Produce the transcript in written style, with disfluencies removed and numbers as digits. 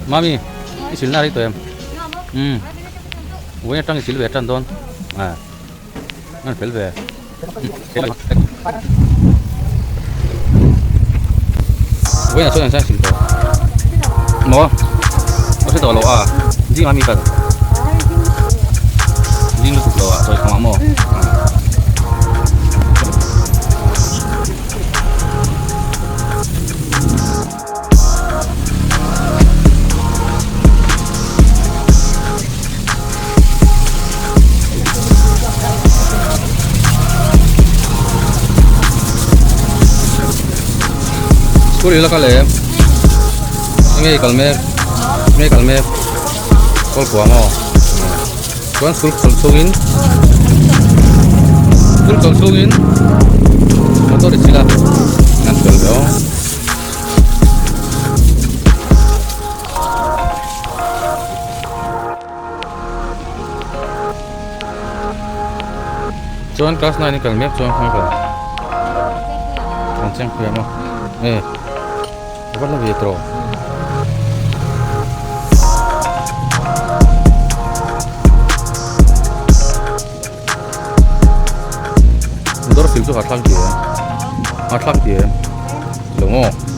Mami i silna rei tawh em? Umm vawiin atang i sil ve tan dawn a an fel ve. Vawiinah chuan an sang sil tawh maw? Ka hre tawh lo a zingah mi kal zing lutuk lo ah chawi khawmah maw? School ila kal em enge i kal mek enge i kal mek kawl kuang aw chuan school chawlh chhungin school chawlh chhungin motor i chhil a an fel ve aw. Chuan class 9 i kal mek chuan khawi kal kan chiang pui ang aw e a va la ve tawh motor sil chu ha thlak tih em ha thlak tih em lo maw.